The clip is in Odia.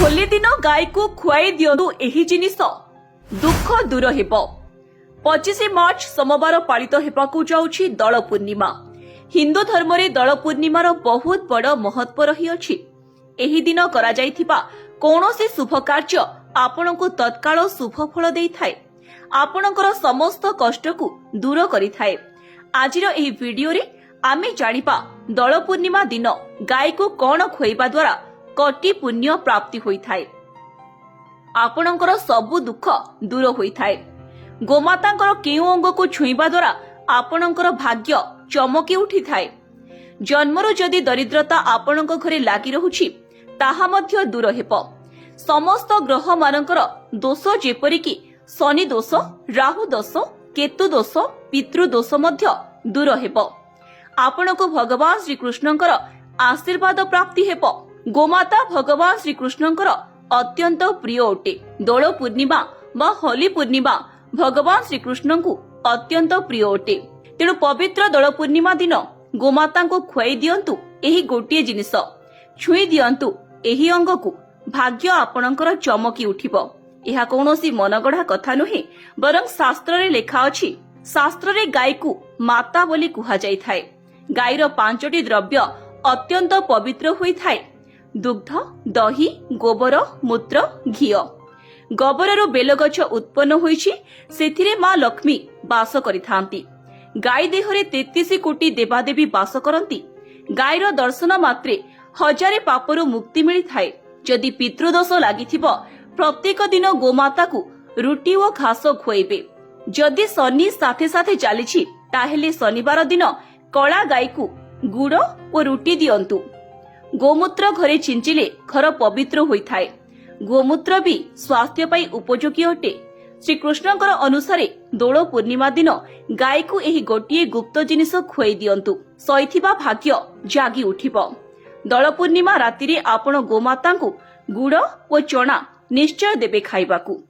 ହୋଲି ଦିନ ଗାଈକୁ ଖୁଆଇ ଦିଅନ୍ତୁ ଏହି ଜିନିଷ, ଦୁଃଖ ଦୂର ହେବ। 25 ମାର୍ଚ୍ଚ ସୋମବାର ପାଳିତ ହେବାକୁ ଯାଉଛି ଦୋଳ ପୂର୍ଣ୍ଣିମା। ହିନ୍ଦୁ ଧର୍ମରେ ଦୋଳ ପୂର୍ଣ୍ଣିମାର ବହୁତ ବଡ଼ ମହତ୍ଵ ରହିଅଛି। ଏହି ଦିନ କରାଯାଇଥିବା କୌଣସି ଶୁଭ କାର୍ଯ୍ୟ ଆପଣଙ୍କୁ ତତ୍କାଳ ଶୁଭ ଫଳ ଦେଇଥାଏ, ଆପଣଙ୍କର ସମସ୍ତ କଷ୍ଟକୁ ଦୂର କରିଥାଏ। ଆଜିର ଏହି ଭିଡିଓରେ ଆମେ ଜାଣିବା, ଦୋଳ ପୂର୍ଣ୍ଣିମା ଦିନ ଗାଈକୁ କଣ ଖୁଆଇବା ଦ୍ୱାରା କୋଟି ପୁଣ୍ୟ ପ୍ରାପ୍ତି ହୋଇଥାଏ, ଆପଣଙ୍କର ସବୁ ଦୁଃଖ ଦୂର ହୋଇଥାଏ। ଗୋମାତାଙ୍କର କେଉଁ ଅଙ୍ଗକୁ ଛୁଇଁବା ଦ୍ୱାରା ଆପଣଙ୍କର ଭାଗ୍ୟ ଚମକି ଉଠିଥାଏ। ଜନ୍ମରୁ ଯଦି ଦରିଦ୍ରତା ଆପଣଙ୍କ ଘରେ ଲାଗି ରହୁଛି, ତାହା ମଧ୍ୟ ଦୂର ହେବ। ସମସ୍ତ ଗ୍ରହମାନଙ୍କର ଦୋଷ, ଯେପରିକି ଶନି ଦୋଷ, ରାହୁ ଦୋଷ, କେତୁ ଦୋଷ, ପିତୃ ଦୋଷ ମଧ୍ୟ ଦୂର ହେବ। ଆପଣଙ୍କୁ ଭଗବାନ ଶ୍ରୀକୃଷ୍ଣଙ୍କର ଆଶୀର୍ବାଦ ପ୍ରାପ୍ତି ହେବ। ଗୋମାତା ଭଗବାନ ଶ୍ରୀକୃଷ୍ଣଙ୍କର ଅତ୍ୟନ୍ତ ପ୍ରିୟ ଅଟେ। ଦୋଳ ପୂର୍ଣ୍ଣିମା ବା ହୋଲି ପୂର୍ଣ୍ଣିମା ଭଗବାନ ଶ୍ରୀକୃଷ୍ଣଙ୍କୁ ଅତ୍ୟନ୍ତ ପ୍ରିୟ ଅଟେ। ତେଣୁ ପବିତ୍ର ଦୋଳ ପୂର୍ଣ୍ଣିମା ଦିନ ଗୋମାତାଙ୍କୁ ଖୁଆଇ ଦିଅନ୍ତୁ ଏହି ଗୋଟିଏ ଜିନିଷ, ଛୁଇଁ ଦିଅନ୍ତୁ ଏହି ଅଙ୍ଗକୁ, ଭାଗ୍ୟ ଆପଣଙ୍କର ଚମକି ଉଠିବ। ଏହା କୌଣସି ମନଗଢା କଥା ନୁହେଁ, ବରଂ ଶାସ୍ତ୍ରରେ ଲେଖା ଅଛି। ଶାସ୍ତ୍ରରେ ଗାଈକୁ ମାତା ବୋଲି କୁହାଯାଇଥାଏ। ଗାଈର ପାଞ୍ଚଟି ଦ୍ରବ୍ୟ ଅତ୍ୟନ୍ତ ପବିତ୍ର ହୋଇଥାଏ: ଦୁଗ୍ଧ, ଦହି, ଗୋବର, ମୂତ୍ର, ଘିଅ। ଗୋବରରୁ ବେଲଗଛ ଉତ୍ପନ୍ନ ହୋଇଛି, ସେଥିରେ ମା ଲକ୍ଷ୍ମୀ ବାସ କରିଥାନ୍ତି। ଗାଈ ଦେହରେ 33 କୋଟି ଦେବାଦେବୀ ବାସ କରନ୍ତି। ଗାଈର ଦର୍ଶନ ମାତ୍ରେ ହଜାରେ ପାପରୁ ମୁକ୍ତି ମିଳିଥାଏ। ଯଦି ପିତୃଦୋଷ ଲାଗିଥିବ, ପ୍ରତ୍ୟେକ ଦିନ ଗୋମାତାକୁ ରୁଟି ଓ ଘାସ ଖୁଆଇବେ। ଯଦି ଶନି ସାଥେ ସାଥେ ଚାଲିଛି, ତାହେଲେ ଶନିବାର ଦିନ କଳା ଗାଈକୁ ଗୁଡ ଓ ରୁଟି ଦିଅନ୍ତୁ। ଗୋମୂତ୍ର ଘରେ ଛିଞ୍ଚିଲେ ଘର ପବିତ୍ର ହୋଇଥାଏ। ଗୋମୂତ୍ର ବି ସ୍ୱାସ୍ଥ୍ୟ ପାଇଁ ଉପଯୋଗୀ ଅଟେ। ଶ୍ରୀକୃଷ୍ଣଙ୍କର ଅନୁସାରେ ଦୋଳ ପୂର୍ଣ୍ଣିମା ଦିନ ଗାଈକୁ ଏହି ଗୋଟିଏ ଗୁପ୍ତ ଜିନିଷ ଖୁଆଇ ଦିଅନ୍ତୁ, ଶୋଇଥିବା ଭାଗ୍ୟ ଜାଗି ଉଠିବ। ଦୋଳ ପୂର୍ଣ୍ଣିମା ରାତିରେ ଆପଣ ଗୋମାତାଙ୍କୁ ଗୁଡ ଓ ଚଣା ନିଶ୍ଚୟ ଦେବେ ଖାଇବାକୁ।